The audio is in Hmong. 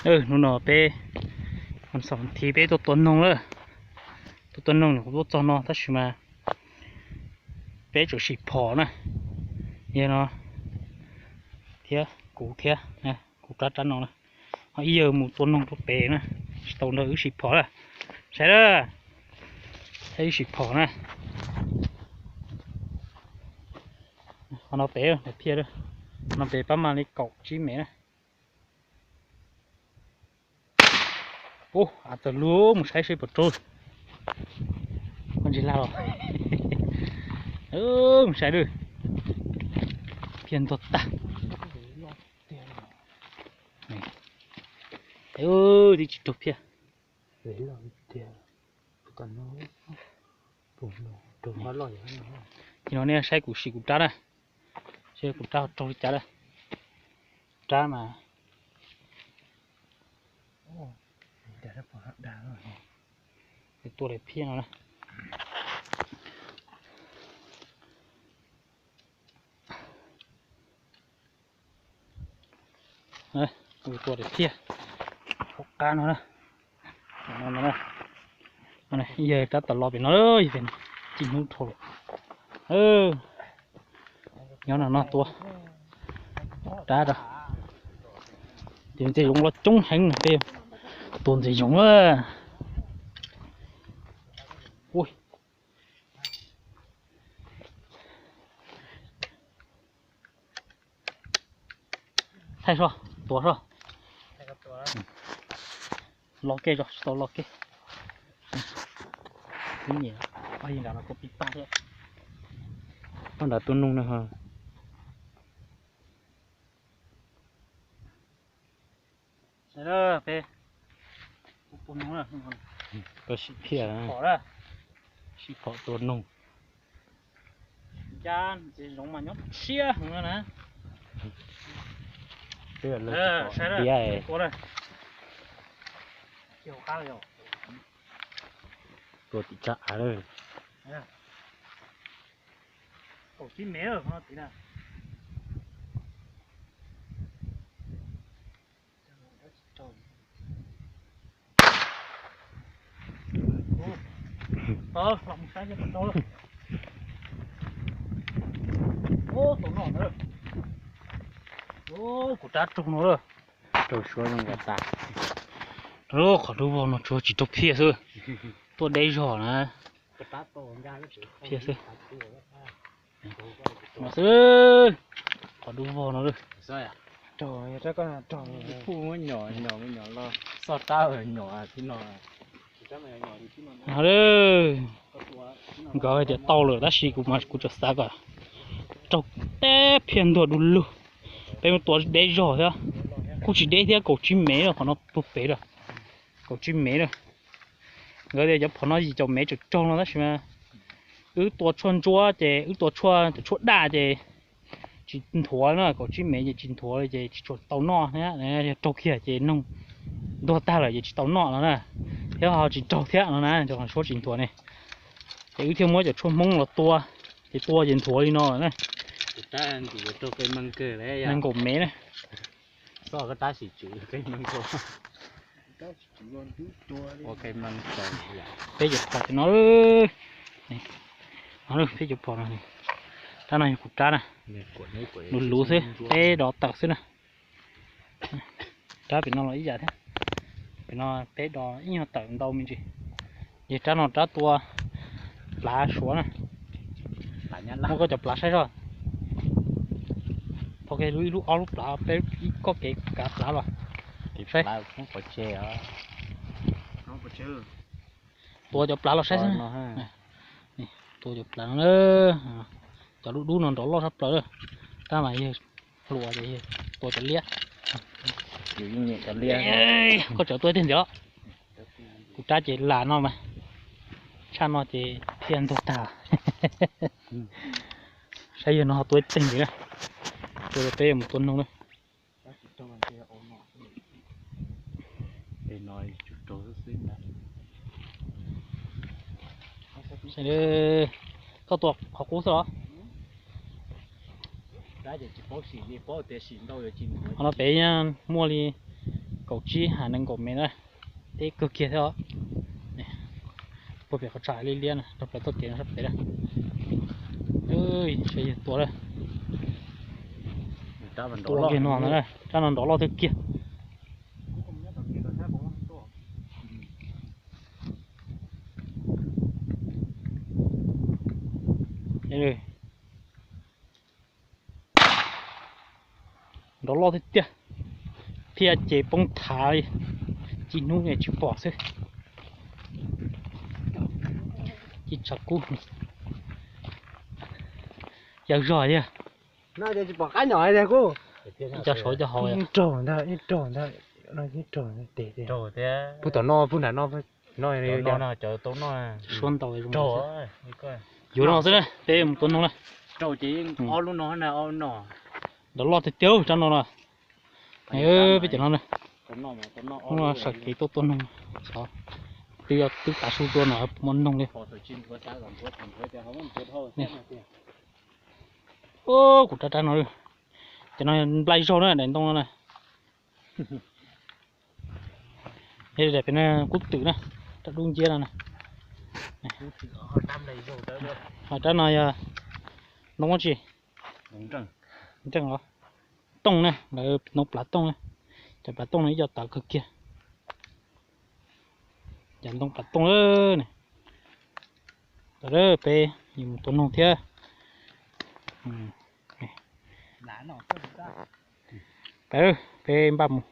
Hnub no peb, xaum thiv peb tuaj tua noog lawm. Tuaj tua noog nws kuj tuaj txog no tab sis mas peb tseem sim phom na, yawg no thiab kuv thiab, kuv rab rab no na, ho ib yawg mus tua noog rau pem na, tsis tau nrog wb sim phom na. Saib na, saib wb sim phom na. Qhov no pem daim phiaj, qhov no pem pab mas li kaum tsib mev na. Ub, av txawm lug mus saib seb puas raug. Koj ntsis lag los. Mus saib lawm. Phiaj ntuag tag. Twb tsis raug phiaj. Ces no nej saib kuv sim kuv rab na, seb kuv rab raug li cas lawm. Rab mas tua daim phiaj no na. Tua daim phiaj hauv qab no na. Yawg rab tom los pem no, yog pem txij hnub dhau lawm. Nyob no no tua rab rau. Ces ntxim zoov los coob heev no, tua ntxim zoov. Thaij soj, tua soj. Lo kej tso, tsis tau lo kej. Twb nyiam, pab yig nram no kuj pib pab thiab. Pab nram tua noog na ho. Peb, peb sim phiaj, sim phom tua noog. Ncaj ces zoov mas nyob siab heev no na. Saib, tua tim tsaj av lawm. Kaum tsib mev no tid na. Los mus saib seb puas raug. Tus no na, kuv rab raug no lawm. Raug suab zoo nkaus tas. Qhov dub vog no tsuas tsis raug phiaj xwb. Tuaj deb zog na. Phiaj xwb. No xwb. Qhov dub vog no lawm. Kuj muab nyom nyom nyom los xoj rab nyom tib no. Nkawd hais tias tau lawm tab sis kuv mas kuv tseem xav kom raug teb phiaj ntuag du lug. Peb mus tua deb zog thiab, kuj tsis deb thiab, kaum tsib mev lawm, qhov no puag pem lawm, kaum tsib mev lawm. Nkawd tias cov phom no yim caum mev tseem raug no tab sis mas wb tua tshuaj ntsuab ces wb tua tshuaj, cov tshuaj daj ces tsis nthuav na, kaum tsib mev ces tsis nthuav li ces tsis tshua tau noj thiab. Yog raug kiag ces noog ntuag tag lawm ces tsis tau noj no na, thiab ho tsis raug thiab no na, cov suab tsis nthuav ne. Ces wb thiaj muab cov tshuaj Hmoob los tua, ces tua ces nthuav li no lawm na. Nees nkaum mev na. Peb cov phom no, peb cov phom no, rab no yog kuv rab na, luv luv xwb, peb dov tawm xwb na. Rab pem no los ib yam thiab, pem no peb dov ib nyuag tawm ntau me ntsis. Ces rab no rab tua plav suav na. Muab koj cov plav saib soj. Thov kiag ib lub ob lub plav, peb ib koj kev kav plav los saib. Tua cov plav los saib xwb. Tua cov plav no, cov dub dub no nrov loj tshaj plaws. Tab mas yawg hluas ces yawg tua cov liab. Koj tseem tua ib teg ntxiv los? Kuv rab ces lam no mas, tshaj no ces phiaj ntuag tag. Saib yawg no ho tua ib teg ntxiv na. Tua rau peb mus tua noog na. Koj tua qhov qub xwb los? Qhov no pem muaj li Kaum tsib ha nees nkaum mev na, deb kawg kiag thiab os. Puag pem qhov tsam liab liab na, rau plaws txoj kev no sab pem na. Saib yawg tua lawm. Tua kiag no ntag, rab no nrov loj tiag kiag. Nrov loj tiag tiag, thiab ces poob thav li, ci hnub tsis pom xwb. Ci tshav kub, yawg zog tiag. Tsis pom qab nyom tiag kuj. Cov saud cov hauv raug ntag, raug ntag, raug tes tiag. Pug tom no, pug nram no, no, suab ntau zoo. Yuav no xwb na, peb mus tua noog na. Raug ces ob lub no, ob lub no. Nrov loj tiag tiag rab no no. Peb cov no na, hnub no sawv kev tuaj tua noog, xyov twb yog twb tav su tua no puas muaj noog li. Kuv rab rab no, cov no nplai zaug na, daim ntoo no na. Yog daim pem no kub twm na, rab dub nciab no na. Ho rab no yog ntoo dab tsi? Nreej os. Tooj na, lawv ntoo plav tooj na. Cov plav tooj no ib co tawv kawg kiag. Cov ntoo plav tooj ne. Peb yuav mus tua noog thiab. Peb npaj mus.